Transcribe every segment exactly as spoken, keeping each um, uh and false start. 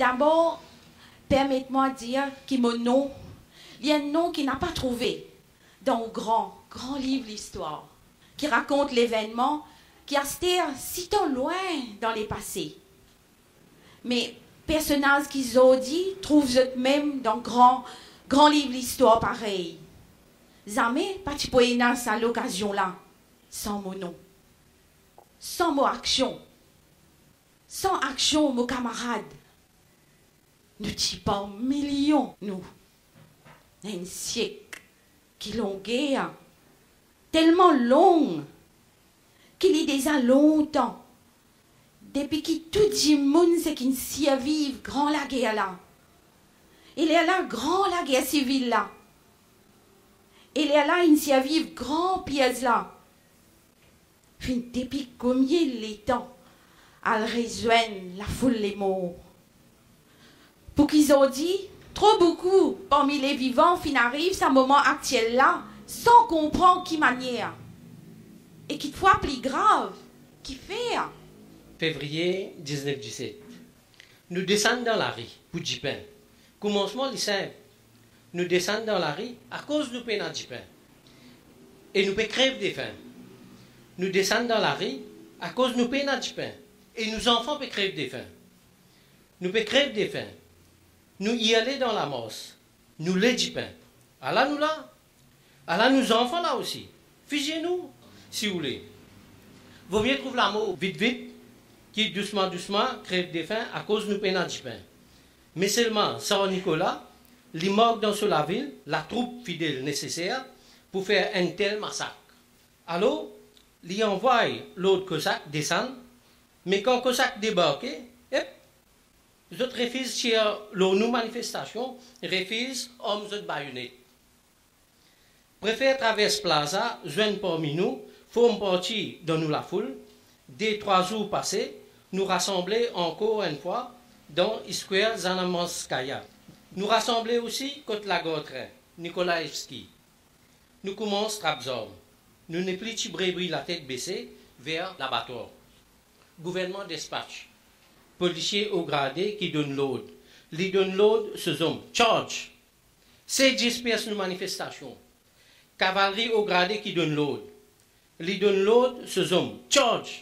Dabor, permet mwa dir ki mo nom, li enn nom ki napa trouve dan ou gran, gran liv listwar, ki rakont levennman ki aster sitan lwin dan lepase. Me personaz ki zordi trouv zot mem dan gran, gran liv listwar parey, zame pa ti pou ena sa lokazion la san mo nom, san mo aksion, san aksion mo kamarad. Nou ti par milion, nou. Enn siek ki longer, telman long ki li deza lontan depi ki tou dimoun seki'nn sirviv gran lager la, e lerla gran lager sivil la, e lerla inn sirviv gran piez la, finn depi komie letan al rezwenn lafoul lemor. Pou ki zordi, tro boukou parmi levivan finn ariv sa moman aktiel la san konpran ki manier. E kitfwa pli grav, kifer? Fevriye diznef diset. Nou desann dan lari pou dipin. Koumansman li sinp. Nou desann dan lari akoz nou pena dipin. E nou pe krev defin. Nou desann dan lari akoz nou pena dipin. E nou zanfan pe krev defin. Nou pe krev defin. Nou irle dan lamars. Nou le dipin. Ala nou la. Ala nou zanfan la osi. Fizie nou, si oule. Vomie trouv lamor vit vit ki dousman dousman krev defin akoz nou pena dipin. Me selman Sar Nikola, li mank dan so lavil latroup fidel neseser pou fer enn tel masak. Alor, li anvway lord Kosak desann, me kan Kosak debarke, ep, zot refiz tir lor nou manifestasion, refiz arm zot bayonet. Prefer travers plaza, zwenn parmi nou, form parti dan nou lafoul. De trwa zour pase, nou rasanble ankor enn fwa dan Square Zanamanskaya. Nou rasanble osi kot lagar trin Nikolaevski. Nou koumans trap zarm. Nou nepli tibre bri latet bese ver labatwar. Gouvernman despatch. Polisie o grade ki donn lord. Li donn lord so zom, charge! Se dispers nou manifestasion. Kavalri o grade ki donn lord. Li donn lord so zom, charge!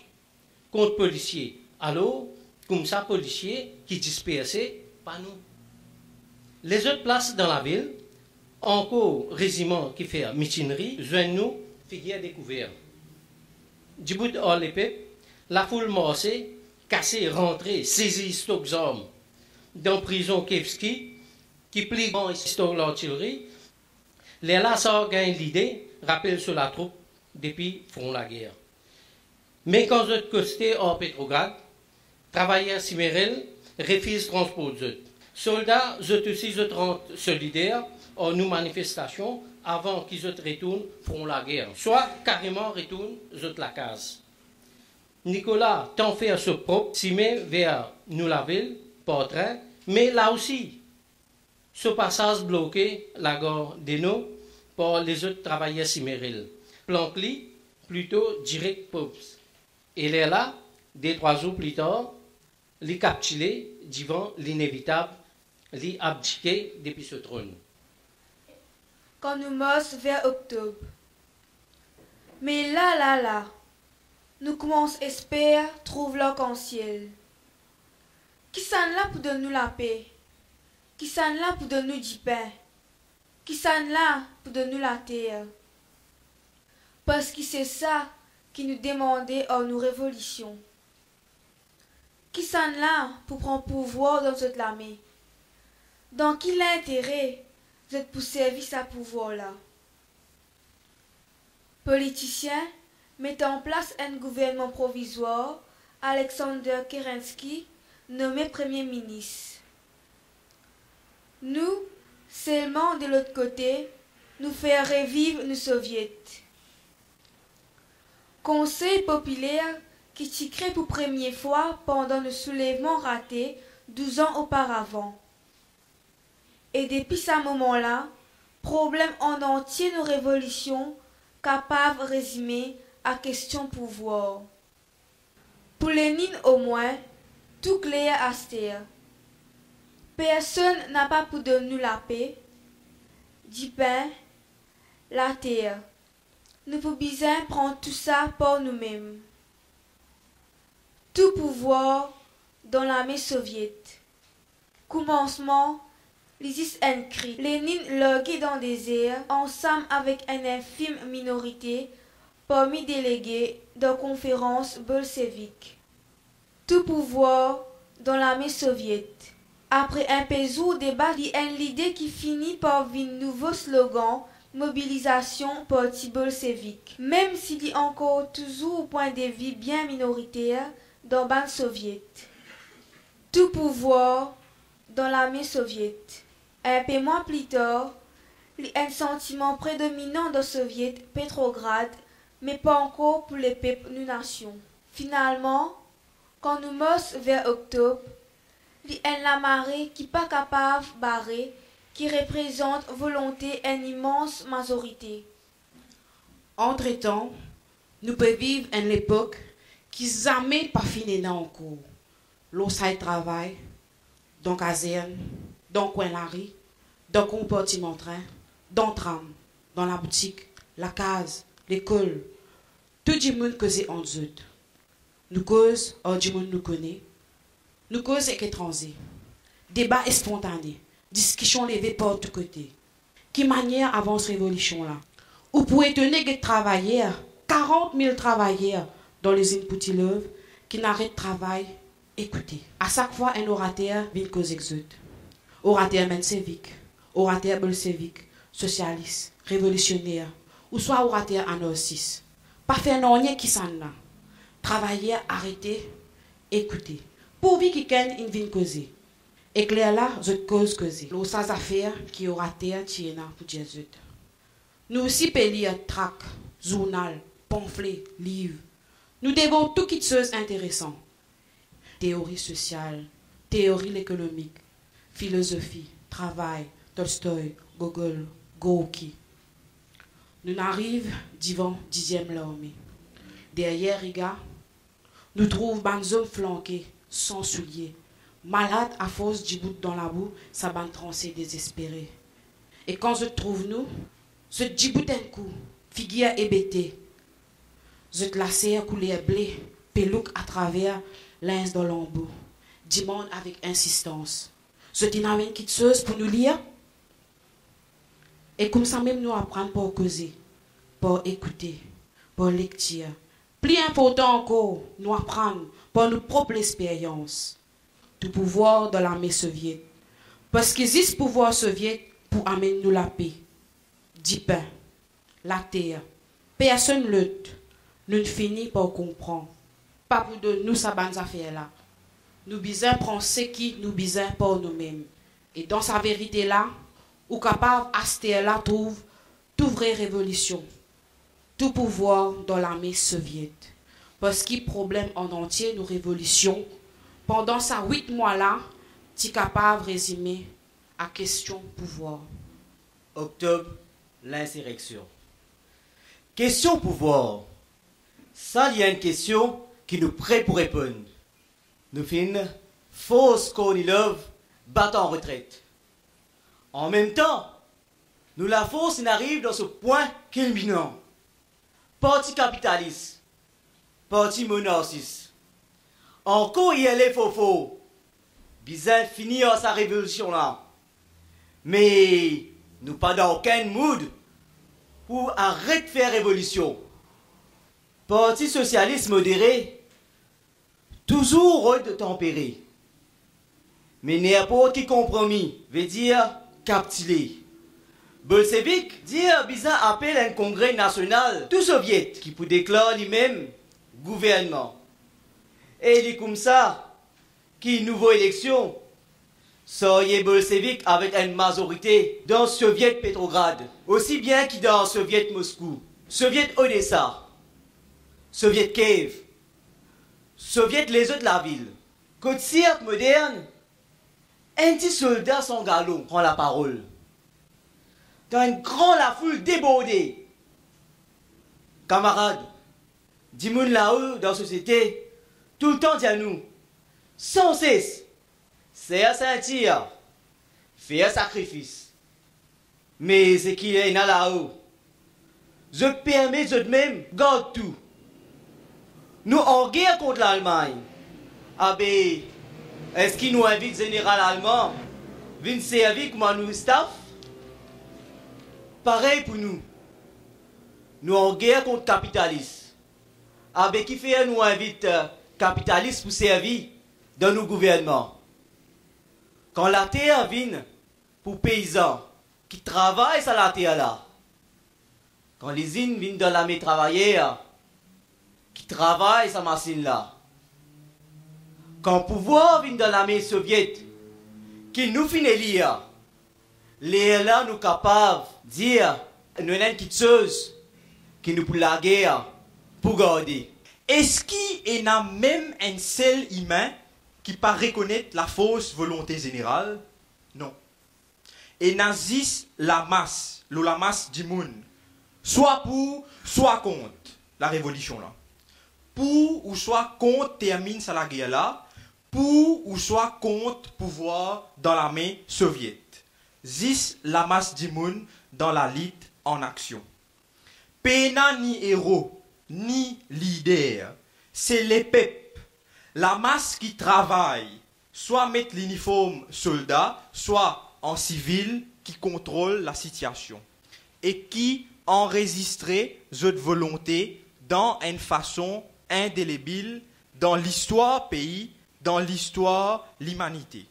Kont polisie. Alor, koumsa polisie ki disperse, pa nou. Lezot plas dan lavil, ankor reziman ki fer mitinri, zwenn nou, figir dekouver. Dibout ar lepep, lafoul marse, kase, rantre, sezi stok zarm. Dan prizon Kevski, ki pli gran stok lartilri, lerla Sar gagn lide rapel so latroup depi fron lager. Me kan zot koste ar Petrograd, travayer Simerel refiz transport zot. Solda, zot osi, zot rant solider ar nou manifestasion avan ki zot retourn fron lager, swa kareman retourn zot lakaz. Nikola tann fer so prop simin ver nou lavil par trin, me la osi, so pasaz bloke lagar Deno par lezot travayer Simerel. Plank li plito direk Pops. E lerla, de trwa zour pli tar, li kaptile divan linevitab, li abdike depi so tronn. Kan nou mars ver Oktob. Me la, la, la, nou koumans esper trouv larkansiel. Kisannla pou donn nou lape? Kisannla pou donn nou dipin? Kisannla pou donn nou later? Parski se sa ki nou demande ar nou revolision. Kisannla pou pran pouvwar dan zot lame? Dan ki lintere zot pou servi sa pouvwar la? Politisien met an plas enn gouvernman provizwar, Alexander Kerensky nome premie minis. Nou, selman de lot kote, nou fer reviv nou Soviet. Konsey Popiler ki ti kre pou premie fwa pandan nou soulevman rate douz an oparavan. E depi sa moman la, problem an antie nou revolision kapav rezime a kestion pouvwar. Pou Leninn omwin, tou kler aster. Personn napa pou donn nou lape, dipin, later. Nou pou bizin pran tou sa par noumem. Tou pouvwar dan lame soviet. Koumansman, li zis enn kri. Lenine large dan dezer ansam avek enn infim minorite parmi delege dan konferans bolsevik. Tou pouvwar dan lame soviet. Apre inpe zour deba, li enn lide ki fini par vinn nouvo slogan mobilizasion parti bolsevik. Mem si li ankor touzour pwin de vi bien minoriter dan bann soviet. Tou pouvwar dan lame soviet. Inpe mwa pli tar, li enn santiman predominan dan soviet Petrograd, me pa ankor pou lepep nou nasion. Finalman, kan nou mars ver Oktob, li enn lamare ki pa kapav bare, ki reprezant volonte enn imans mazorite. Antretan, nou pe viv enn lepok ki zame pa finn ena ankor. Lor say travay, dan kazern, dan kwin lari, dan konpartiman trin, dan tram, dan laboutik, lakaz, lekol, tou dimoun koze ant zot. Nou koz ar dimoun nou kone, nou koz ek etranze. Deba espontane, diskision leve partou kote. Ki manier avans revolision la? Ou pou etone get travayer, karant mil travayer dan lizinn Poutilov ki inn aret travay, ekoute. A sak fwa enn orater vinn koz ek zot, orater mennsevik, orater bolsevik, sosialis, revolisioner, ouswa orater anarsis, pa fer nanye ki sannla. Travayer arete, ekoute. Pourvi kikenn inn vinn koze. Ek lerla zot koz koze lor sa zafer ki orater ti ena pou dir zot. Nou osi pe lir trak, zournal, panfle, liv. Nou devor tou kitsoz interesan. Teori sosial, teori lekonomik, filozofi, travay, Tolstoy, Gogol, Gorki. Nou'nn ariv divan diziem larme. Deryer Riga, nou trouv bann zom flanke, san soulie, malad afors dibout dan labou, sa bann transe dezespere. E kan zot trouv nou, zot dibout enn kou, figir ebete. Zot laser kouler ble pe louk atraver linz dan lanbo, dimann avek insistans, zot ena enn kitsoz pou nou lir? E koumsamem nou aprann par koze, par ekoute, par lektir. Pli inportan ankor, nou aprann par nou prop lesperyans. Tou pouvwar dan lame soviet. Parski zis pouvwar soviet pou amenn nou lape, dipin, later. Personn lot, nou'nn fini par konpran, pa pou donn nou sa bann zafer la. Nou bizin pran seki nou bizin par noumem. E dan sa verite la, ou kapav aster la trouv tou vre revolision. Tou pouvwar dan lame soviet. Parski problem an antie nou revolision pandan sa wit mwa la ti kapav rezime a kestion pouvwar. Oktob, linsireksion. Kestion pouvwar. Sa li enn kestion ki nou pre pou reponn. Nou finn fors Kornilov bat an retret. An mem tan, nou lafors inn ariv dan so pwin kilminan. Parti kapitalis, parti monarsis. Ankor irle for for, bizin fini ar sa revolision la. Me nou pa dan okenn mood pou aret fer revolision. Parti Sosialis Modere touzour rod tanpere. Me ninport ki konpromi, vedir kaptile. Bolsevik dir bizin apel enn kongre nasional tou Soviet ki pou deklar limem gouvernman. E li koumsa ki nouvo eleksion, sarye bolsevik avek enn mazorite dan Soviet Petrograd, osi bien ki dan Soviet Moskou, Soviet Odesa, Soviet Kiev, Soviet lezot lavil. Kot sirk modern, enn ti solda san galon pran laparol. Dan enn gran lafoul deborde, kamarad, dimoun lao dan sosiete toultan dir nou, sanses, ser sintir, fer sakrifis. Me seki ena lao, zot permet zot mem gard tou. Nou an ger kont Lalmagn. Abe, eski nou invit zeneral Alman vinn servi kouma nou staff? Parey pou nou, nou an ger kont kapitalis. Abe, kifer nou invit, eh, kapitalis pou servi dan nou gouvernman? Kan later vinn pou peyzan ki travay sa later la, kan lizinn vinn dan lame travayer ki travay sa masinn la, kan pouvwar vinn dan lame Soviet ki nou finn elir, lerla nou kapav dir nou ena enn kiksoz ki nou pou lager pou garde. Eski ena mem enn sel imin ki pa rekonet lafors volonte zeneral? Non. Ena zis lamas, lor lamas dimoun, swa pou, swa kont larevolision la. Pou ouswa kont terminn sa lager la, pou ouswa kont pouvwar dan lame Soviet. Zis lamas dimoun dan lalit an aksion. Pena ni ero, ni lider, se lepep, lamas ki travay, swa met liniform solda, swa an sivil, ki kontrol lasitiasion e ki anrezistre zot volonte dan enn fason indelebil dan listwar pei, dan listwar limanite.